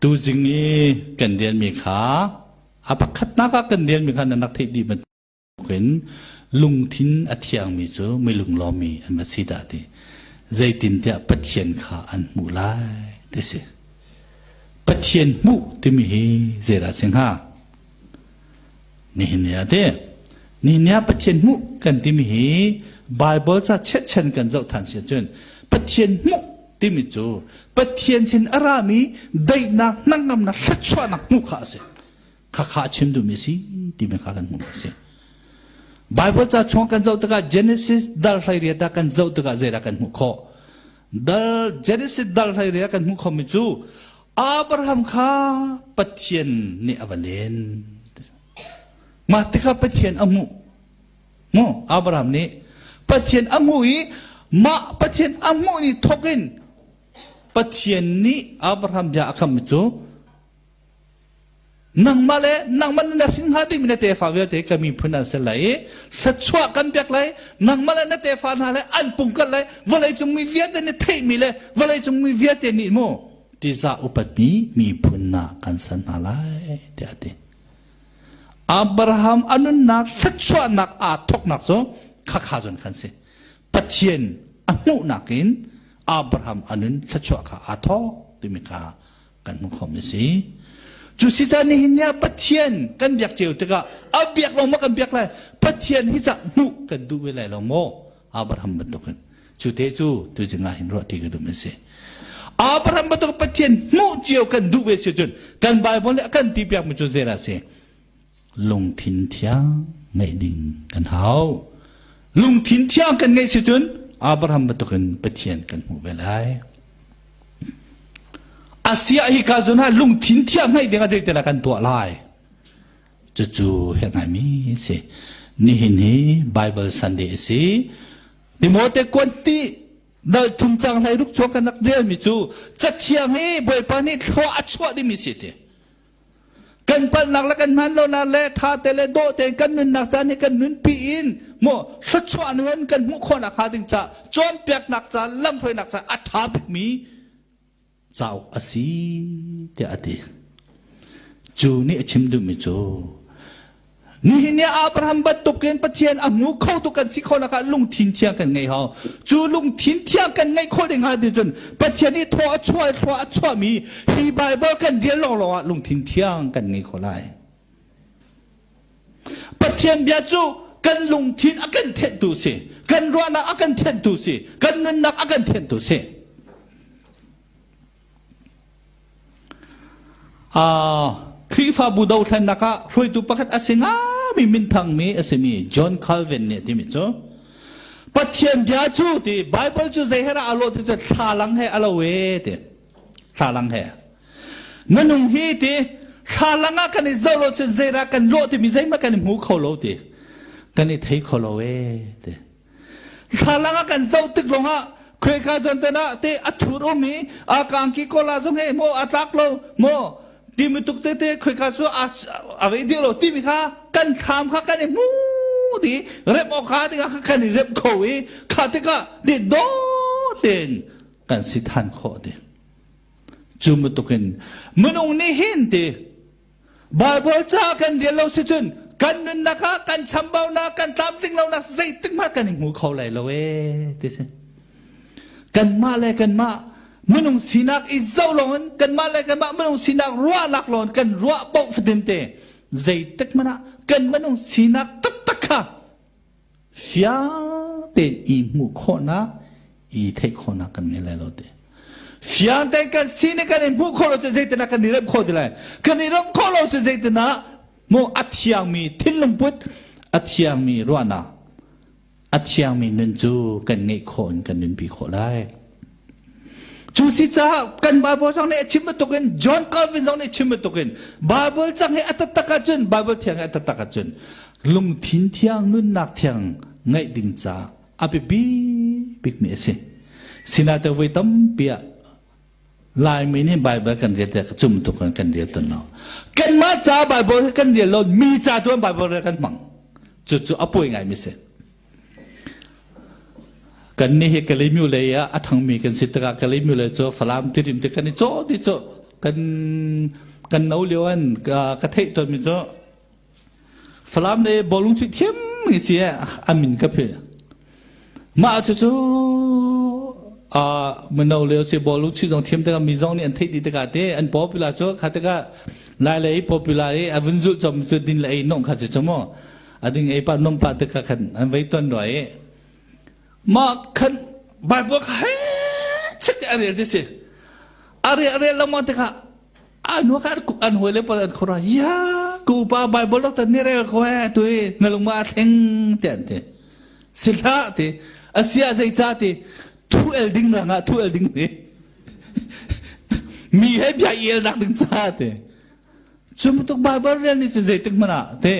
Tuzing i kan rianmi kha a pakhatnak ah kan rianmi kha nan rak theih dih bantukin lungthin a thiangmi cu mi lunglawmmi an va si dah ti. Zeitintiah Pathian kha an hmuh lai ti si. Pathian hmuh timi hi zeidah a si hnga? Nihin ni ah ti. Nihin ni ah Pathian hmuh kan timi hi Bible ca cherhchan kan zoh than si ahcun Pathian hmuh timi cu Pathian sin a rami daihnak hnangamnak thluachuahnak hmuh kha a si. Khakha a chim duhmi si timi kha kan hmuh a si. Bible ca chung kan zoh tikah Genesis dal 18 ah kan zoh tikah zeidah kan hmuh khawh? Dal Genesis dal 18 kan hmuh khomi cu Abraham kha Pathian nih a va len. Mah tikah Pathian a hmuh. Mu Abraham nih Pathian a hmuh i mah Pathian a hmuh ni thawk in Pathian nih Abraham bia a kammi cu nangmah le nangmah na hrin hnga dingmi na tefa vialte ka miphun an si lai i thluachuah kan pek lai nangmah le na tefa hna le an pungkat lai vawlei cung mi vialte nih theihmi le vawlei cung mi vialte nih mu ṭihzah upatmi miphun ah kan san hna lai tiah a ti Abraham a nunnak thluachuahnak aa thawknak cu khakha cun khan si Pathian a hmuhnak in Abraham a nun thluachuah kha aa thawk timi kha kan hmuh khomi si. Cu si caan nihin ni ah Pathian kan biak cio tikah a biak lo maw kan biak lai Pathian hi cah hmuh kan duh ve lai lo maw Abraham bantukin cu te cu tu zingah hin ruah ti ka duh mi si. Abraham bantuk Pathian hmuh cio kan duh ve si cun kan Bible nih a kan ti piak mi cu zeidah si lungthin thiang ngeih ding kan hau. Lungthin thiang kan ngeih si cun Abraham bantukin Pathian kan hmuh ve lai. Asia hi ka zon ah lungthin thiang ngeih ding ah zeitindah kan tuah lai? Cucu herh ngaimi si. Nihin hi Bible Sunday a si. Timote kuanti dal thum cang hlei ruk chuak kan rak relmi cu cathiang hi Bawipa nih thlua a chuah dingmi si ti. Kan palhnak le kan hman lonak le ṭha te le dawh tein kan nunnak caan hi kan nunpi in maw thluachuah nun kan hmuh khawhnak hnga ding ca cawnpiaknak ca lamhruainak ca a ṭha bikmi cauk a si tiah a ti. Cu nih a chim duhmi cu Nihin ni Abraham bantukin Pathian a hmu kho tu kan si khawh nakah lungthin thiang kan ngei hau. Cu lungthin thiang kan ngeih khawh ding ah cun Pathian nih thaw a chuah thaw a chuahmi hi Bible kan rel lawnglawng ah lungthin thiang kan ngei kho lai. Pathian bia cu kan lungthin a kan thenhtu si, kan ruahnak a kan thenhtu si, kan nunnak a kan thenhtu si. Khrihfabu dothlennak ah hruaitu pakhat a si ngami minthangmi a simi John Calvin nih a timi cu Pathian bia cu ti Bible cu zei he dah a lawh ti cu thlalang he a lo e ti thlalang he minung hi ti thlalang ah kan i zoh lo cun zeidah kan lawh timi zeihmah kan i hmu kho lo ti kan i thei kho lo e ti Thlalang ah kan zoh tik lawngah khuaika zawn te ah te a thur um i a kangki kola zong he maw a tlak lo maw timi tuk te te khuaika cu a vei dih lo timi kha kan thlam kha kan i hmu di rem awk kha tikah kha kan i rem kho i kha tikah di do tein kan si than khawh ti cu bantukin minung nih hin ti Baibal ca kan rel lo si cun kan nunnak ah kan chambaunak kan tlamtling lonak zeitik hmanh kan i hmu kho lai lo ee ti si. Kanmah le kanmah minung sinak i zoh lawngin kanmah le kanmah minung sinak ruahnak lawng kan ruah paoh fatin te zeitik hmanh ah kan minung sinak taktak kha Fiang tein i hmuh khawhnak, i theih khawhnak kan ngei lai lo te. Fiang tein kan sining kan i hmuh khawh lo cu zeitinah kan i remh khawh ti lai. Kan i remh khawh lo cu zeitinah mu a thiangmi thinlungput, a thiangmi ruahnak, a thiangmi nun cu kan ngeih khawh in kan nunpi khawh lai. Cu si caah kan Bible zong nih a chim bantukin John Calvin zong nih a chim bantukin Bible cang hi a taktak ahcun Bible thiang hi a taktak ahcun lungthin thiang nunnak thiang ngeih ding caah a biapi bikmi a si. Sinate voi tampi ah Laimi nih Bible kan rel tikah cum tuk kan rel tawn lo. Kanmah ca Bible hi kan rel lo, mi ca tu Bible rel kan hmang. Cucu a pawi ngaimi si. Kan nih hi Kalaymyo lei ah a thangmi kan si tikah Kalaymyo lei cu Falam Tidim te kan i cawh ti cu. Kan kan no lio an ka theih tawnmi cu Falam le bawlung chuih thiam ngi si a min ka philh. Mah cu cu mino lio si bawlung chuih zong thiam tikah mi zong nih an theih dih tikah te an popular cu kha tikah lai lei popular i a vun zulh chom cu din le ei nong kha cu cu mu a ding ei pa nong pa tikah khan an vei ton roi i mah khan Bible kha he chet a rel ti si a rel rel lengmang tikah anu kha an hawi le pawl an khora ya ku pa Bible dok ni rel ko he tu hi na lung ma thleng te an ti si hlah ti asia zei ca ti thu el ding rang ah thu el ding ni mi he bia el nak ding ca ti cu tuk Bible rel ni cu zeitik hmanh ah te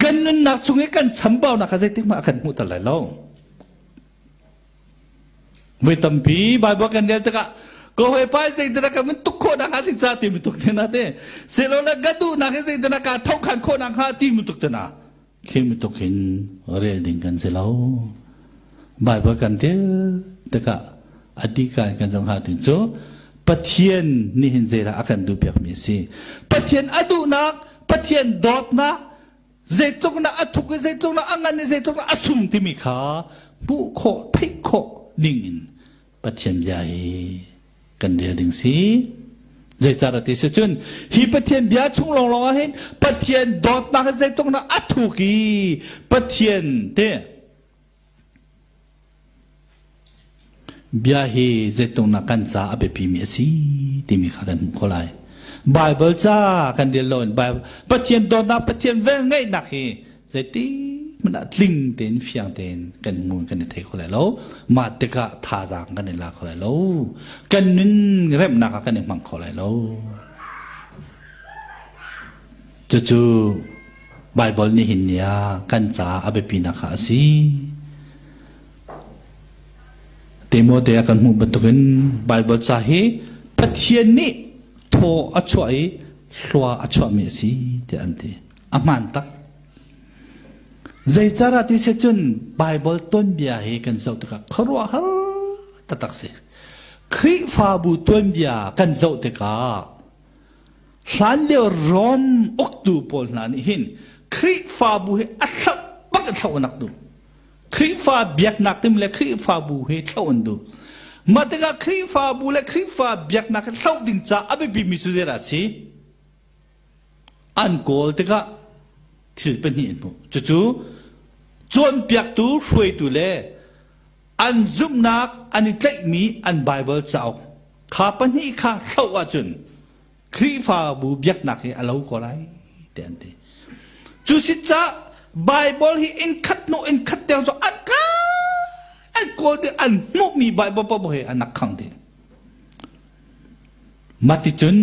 kan nunnak chung i kan chambaunak kha zeitik hmanh ah kan hmuh ter lai lo. Voi tampi Bible kan rel tikah ko hoi pa zeitin ka min tuk khawh nak hnga ti ca ti mi tuk te na te selo le ka duh nak hi zeitin ka tho khan khawh nak hnga ti mi tuk te na khi mi tuk hin rel ding kan si lo. Bible kan rel tikah adika kan zong ha tin cu Pathian nih hin zeidah a kan duh piak mi a si. Pathian a duhnak, Pathian dawtnak, zeitluk na a thuk i zeitluk na a ngan i zeitluk na a sung timi kha hmuh khawh, theih khawh ding in Pathian bia hi kan rel ding si. Zeicahdah ti si cun hi Pathian bia chung lawnglawng ah hin Pathian dawtnak hi zeitluk na a thuk i Pathian te Bia hi zeitluknak kan ca a biapimi a si timi kha kan hmuh khawh lai. Baibal ca kan rel loin Baibal Pathian dawtnak Pathian velngeihnak hi zeiti hmanh ah tling tein fiang tein kan hmu kan i thei kho lai lo. Mah tikah thazaang kan i la kho lai lo. Kan nun remnak ah kan i hmang kho lai lo. Cucu Baibal nihin ni ah kan caah a biapinak kha a si. Timote ah kan hmuh bantukin Baibal ca hi Pathian nih thaw a chuah i hlua a chuahmi a si tiah an ti. A hmaan tak. Zeicarah ti si cun Baibal tuanbia hi kan zoh tikah khuaruahhar taktak si. Khrihfabu tuanbia kan zoh tikah Hlanlio Rom uktu pawl hna nih hin Khrihfabu hi a thlauh bak in thlauh an rak duh. Khrihfa biaknak tim le Khrihfabu hi thlauh an duh. Mah tikah Khrihfabu le Khrihfa biaknak hi thlauh ding ca a biapimi cu zeidah a si? An kawl tikah thil pahnih an hmuh. Cucu cawnpiaktu, hruaitu le an zumhnak an i tlaihmi an Baibal cauk kha pahnih kha hloh ahcun Khrihfabu biaknak hi a lo ko lai tiah an ti. Cu si ca Bible hi in khat hnu in khat tiang cu an ka an kawl ti an hmuhmi Bible paoh hi an rak khang dih. Maticun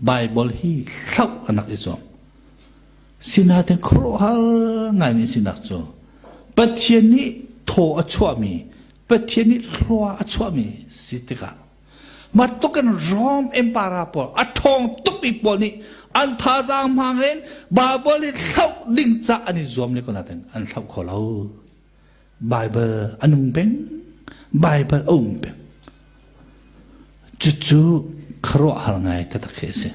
Bible hi hloh an rak i zuam. Sinain khuaruahhar ngaimi sinak cu Pathian nih thaw a chuahmi, Pathian nih thlua a chuahmi si tikah Mah in Rom Empire pawl a ṭhawng tukmi pawl nih an thazaang hmang in Bible i hloh ding ca an i zuam le ko nain an hloh kho lo. Bible a nung peng, Bible a um peng. Cucu khuaruahhar ngai taktak khi a si.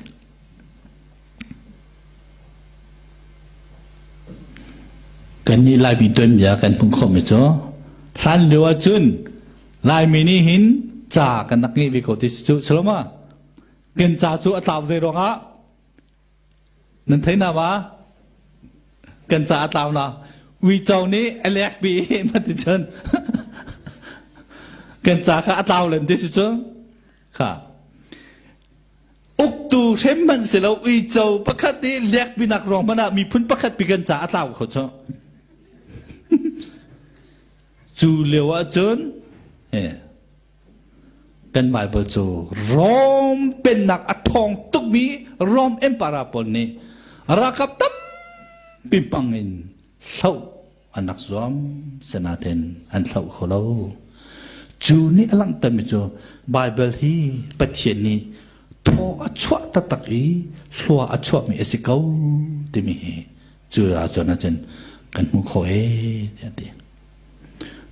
Kannih Laimi tuanbia kan hmuh khawhmi cu hlan lio ahcun Laimi nih hin ca kan rak ngeih ve ko ti si cu saloma kan ca cu a tlau zei ruangah nan thei na ma kan ca a tlau na uico nih a lek bi ma ti cun kan ca kha a tlau len ti si cu kha uktu hrem hmanh si lo uico pakhat nih lek binak ruang hmanh ah miphun pakhat pi kan ca a tlau kho cu Cu lio ahcun kan Bible cu Rom pennak a ṭhawng tukmi Rom Empire pawl nih ralkap tampi hmang in hloh an rak zuam senaten an hloh kho lo. Cu nih a langhtermi cu Bible hi Pathian nih thaw a chuah taktak i hlua a chuahmi a si ko timi hi Cu ahcun ahcun kan hmuh khawh ee tiah a ti.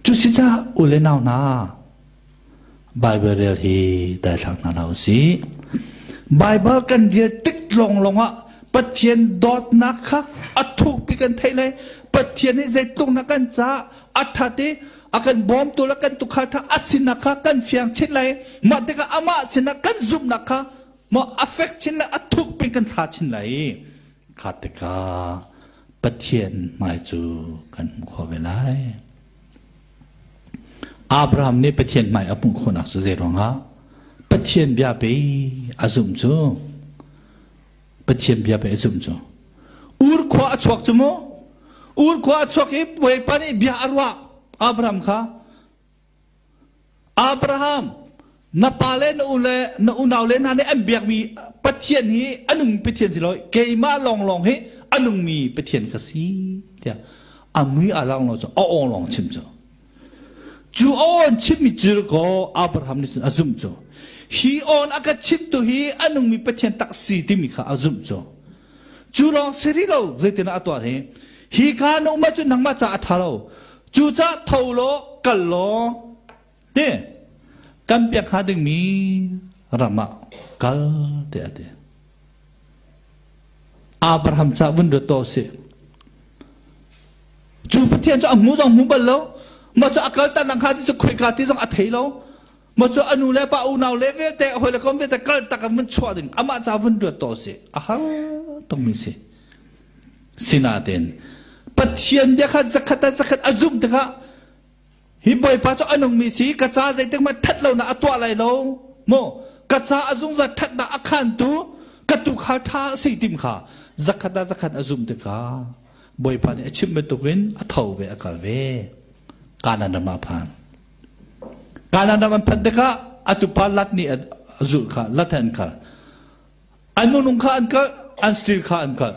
Cu si caah u le nau hna Bible rel hi daithlang hna hlah usih. Baibal kan rel tik lawnglawng ah Pathian dawtnak kha a thukpi kan theih lai. Pathian nih zeitluk na kan caah a ṭhat i a kan bawmtu le kan tukhal ṭha a sinak kha kan fiang chin lai. Mah tikah amah sinah kan zumhnak kha maw a fek chin lai, a thukpi kan thla chin lai. Kha tikah Pathian hmai cu kan hmu kho ve lai. Abraham nih Pathian hmai a hmuh khawhnak cu zei ruangah Pathian bia pei a zumh cu Pathian bia pei a zumh cu Ur khua a chuak cu mu Ur khua a chuak i Bawipa nih bia a ruah Abraham kha Abraham na pa le na u le na unau le hna nih an biakmi Pathian hi a nung Pathian si lo keimah lawnglawng hi a nungmi Pathian ka si tiah a mui a lang lo cu a aw lawng chim cu cu aw an chimmi cu ko Abraham nih cun a zumh cu hi awn a ka chimtu hi a nungmi Pathian tak si timi kha a zumh cu cu lawng si rih lo zeitin a tuah hi hi ka na um ahcun nangmah ca a ṭha lo Cucaah tho law kal law ti kan pek hnga dingmi ram ah kal tiah a ti. Abraham ca vun ruat to si. Cu Pathian cu a hmu zong hmu bal lo. Mah cu a kal tan kha ti cu khoika ti zong a thei lo. Mah cu a nu le pa unau le vialte hawi le kom vialte kal tak in vun chuah ding amah ca vun ruat to si. A har tongmi si. Sinain Pathian bia kha zakhat ah zakhat a zumh tikah hi Bawipa cu a nungmi si ka ca zeitik hmanh ṭhat lonak a tuah lai lo mu ka ca a zungzal ṭhatnak a khantu ka tuukhal ṭha a si tim kha zakhat ah zakhat a zumh tikah Bawipa nih a chimh bantukin a tho ve a kal ve Kanaan ram ah a phan Kanaan ram an phanh tikah a tupa Lat nih a zulh kha Lat he an kal An minung kha an kalh, an stil kha an kalh.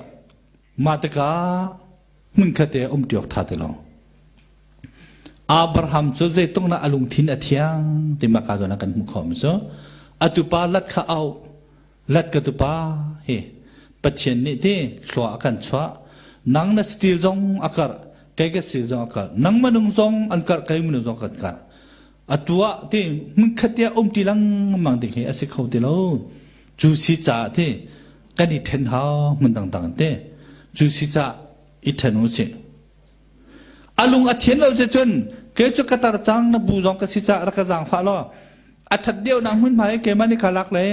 Mah tikah hmunkhat te um ṭi awk ṭha ti lo. Abraham cu zeitluk na a lungthin a thiang ti mah ka zawn ah kan hmuh khawh mi cu a tupa lat kha auh lat ka tupa hi Pathian nih ti thlua a kan chuah nang na stil zong a karh kei ka stil zong a karh nang minung zong an karh kei minung zong kan karh atu ah ti hmunkhat te um ti lengmang ding hi a si kho ti lo cu si caah ti kan i ṭhen hau hmun dangdang te cu si caah i ṭhen u sih a lung a thian lo cun kei cu ka tar cang na bu zong ka si caah rak ka zaangfah law a ṭhat deuh nak hmun hmai keimah nih ka lak le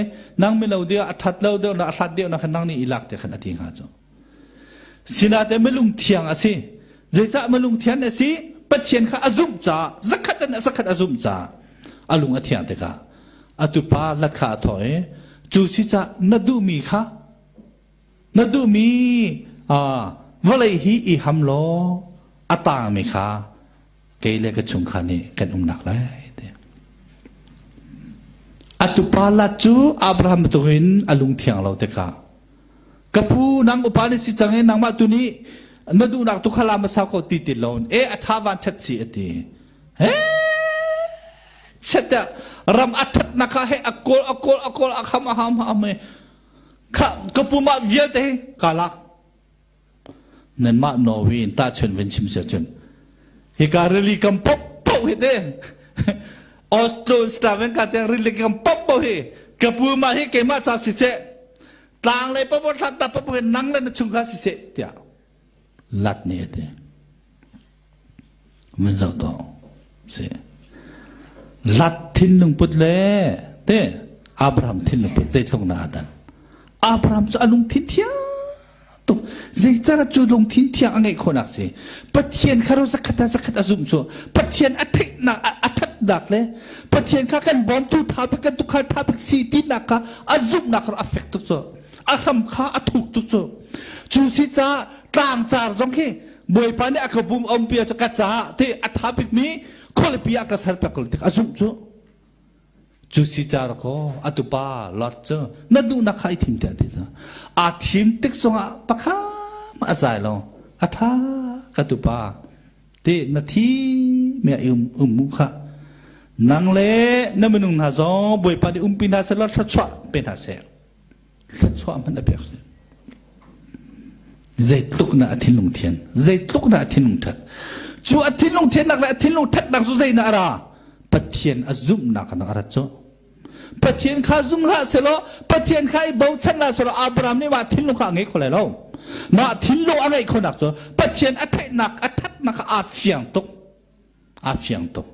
nang mino deuh a ṭhat lo deuh na a hlat deuh na khan nang nih i lak te khan a ti hnga cu Sinate milung thiang a si. Zeicah milung thian a si? Pathian kha a zumh caah zakhat in zakhat a zumh caah a lung a thiang tikah a tupa lat kha a thawh i cu si cah na duhmi kha na duhmi vawlei hi i ham law a tangmi kha kei le ka chungkhar nih kan umnak lai ti. A tupa lat cu Abraham bantukin a lung thiang lo tikah ka pu nang upa ni si cang i nangmah tu nih na duhnak tu kha la ma sau ko ti ti lo e a tha van that si a ti he chet ram a that na kha he a kawl a kawl a kawl a kham a ham a ham kha ka pu mah vialte ka lak nanmah Norway in tahchun van chim sia cun hika rili kam pop pop hi te Oslo Slaven ka te rili kam pop pop hi ka pu ma hi keimah ca si seh tlang lei pop thlat ta pop hi nang le na chung kha si seh tiah lat ni ate mun zo to si lat thinlung put le te Abraham thinlung put zeitluk na adan Abraham cu a lungthin thiang tuk zeicara cu lungthin thiang a ngeih khawhnak si Pathian kha ro zakhat ah zakhat a zumh cu Pathian a theihnak a thatnak le Pathian kha kan bawmtu tha bik kan tukhal tha bik si tinak kha a zumhnak kha a fek tuk cu a hram kha a thuk tuk cu cu si caah tlangcar zong khi Bawipa nih a ka bum umpi cu ka caah ti a tha bikmi khualipi ah ka ser pek ko tik a zumh cu Cu si car ko a tupa Lot cu na duhnak kha i thim tiah ti cu. Aa thim tik zongah pakham a zai lo. A tha ka tupa ti na thi me um um mu kha. Nang le na minung hna zong Bawipa nih umpi hna seh law thluachuah pe hna seh. Thluachuah hmanh a pek si. Zeitluk na a thinlung thian, zeitluk na a thinlung that. Cu a thinlung thiannak le a thinlung thatnak cu zei na a ra? Pathian a zumhnak ah a rat cu. Pathian kha zum hlah selaw, Pathian kha i bochan hlah selaw Abraham nih mah thinlung kha a ngei kho lai lo. Mah thinlung a ngeih khonak cu Pathian a theihnak, a thatnak kha aa fiang tuk. Aa fiang tuk.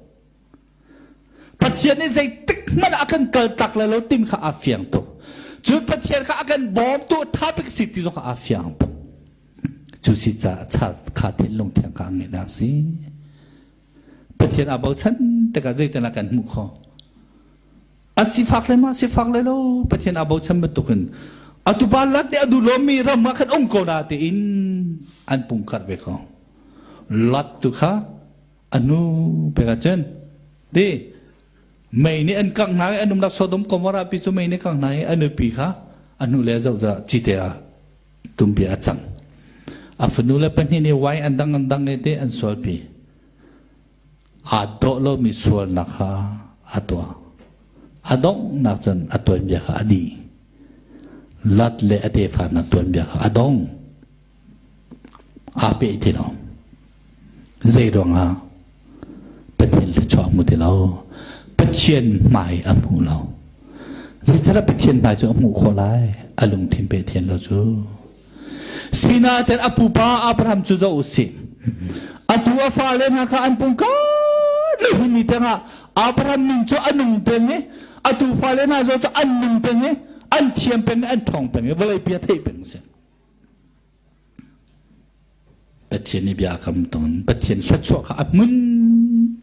Pathian nih zeitik hmanh a kan kaltak lai lo timi kha aa fiang tuk. Cun Pathian kha a kan bawmtu tha bik si ti zong kha aa fiang tuk. Cu si caah kha thinlung thiang kha a ngeihnak si. Pathian aa bochan tikah zeitin ah kan hmuh khawh? A sifak le ma sifak le lo Pathian aa bochan bantukin atu pa lat nih a duh lomi ram ah khan um ko na tiin an pungkar ve ko. Lot tu kha a nu pek ahcun ti mei nih an kangh hna i an umnak Sodom Gomorrah pi cu mei nih kangh hna i a nupi kha a hnu le a zoh caah cite ah tumpi a cang. A fanu le pahnih nih wine an dang an dang i te an sualpi. Aa dawh lomi sualnak kha a tuah. A donghnak cun a tuanbia kha a dih. Lot le a tefa hna tuanbia kha a dong. Aa peh ti lo. Zei ruangah Pathian thluachuah a hmu ti lo. Pathian hmai a hmu lo. Zeicahtiah Pathian hmai cu a hmuh khawh lai? A lungthin pe thian lo cu. Sinain a pupa Abraham cu zoh u sih. Atu a fale hna kha an pung nihin ni tiangah Abraham min cu a nung peng i atu fale hna cu an nung peng i an thiam peng i an ṭhawng peng i vawleipi a theih peng a si. Pathian nih bia a kam tawn. Pathian thluachuah kha a hmun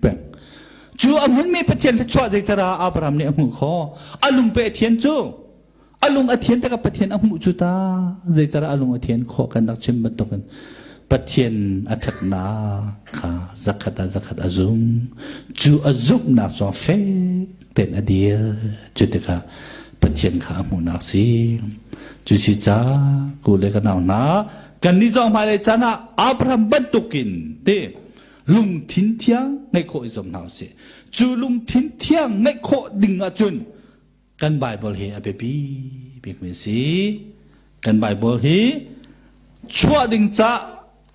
peng. Cu a hmunmi Pathian thluachuah zeicahdah Abraham nih a hmuh khawh? A lung pe a thian cu. A lung a thian tikah Pathian a hmuh cu ta. Zeicahdah a lung a thian khawh kan rak chim bantukin Pathian a ṭhatnak kha zakhat ah zakhat a zum. Cu a zumhnak cu fek tein a dir. Cu tikah Pathian kha a hmuhnak si. Cu si ca ku le ka nau hna kannih zong hmailei caan ah Abraham bantukin te lungthin thiang ngeih khawh i zuam hna usih. Cu lungthin thiang ngeih khawh ding ahcun kan Bible hi a biapi bikmi a si. Kan Bible hi chuah ding ca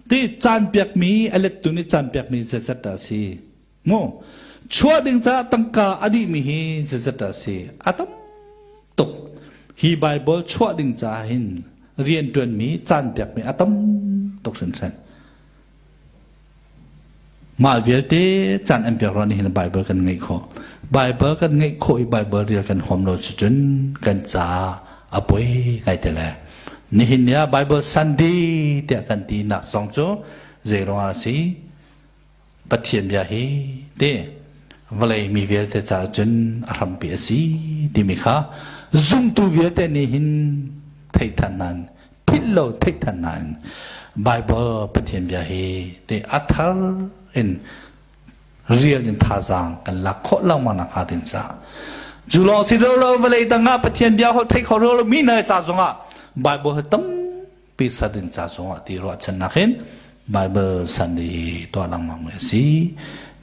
ti caan piakmi a lettu nih caan piakmi zeizat dah a si. Mu chuah ding caah tangka a dihmi hi zeizat dah a si? A tam tuk. Hi Bible chuah ding caah hin rianṭuanmi, caan pekmi a tam tuk hringhran. Mah vialte caan an pek ruang nih hin Bible kan ngeih khawh. Bible kan ngeih khawh i Bible rel kan huam lo cucun kan ca a poi ngai te le. Nihin ni ah Bible Sunday tiah kan ti nak zong cu zei ruangah a si? Pathian bia hi te vawlei mi vialte caah cun a hrampi a si timi kha zumtu vialte nih hin theithan nan philh lo theithan nan Bible Pathian bia hi te a thar in real in thazaang kan lak khawh lengmang nak hnga ding caah cu lawng si lo lo vawlei dang ah Pathian bia holh theih kho lo mi na ca zongah Bible hi tam pisa ding ca zongah ti ruahchannak hin Bible Sunday tuah lengmang mi a si.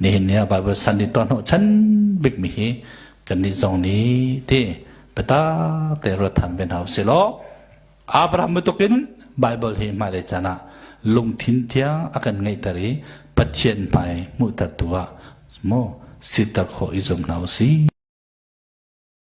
Nihin ni ah Bible Sunday tuah hnawhchan bikmi hi kannih zong nih ti biatak te ruat than ve hna usih law Abraham bantukin Bible hi hmailei caan ah lungthin thiang a kan ngeihter i Pathian hmai hmuhtertu ah maw siter khawh i zuam hna usih.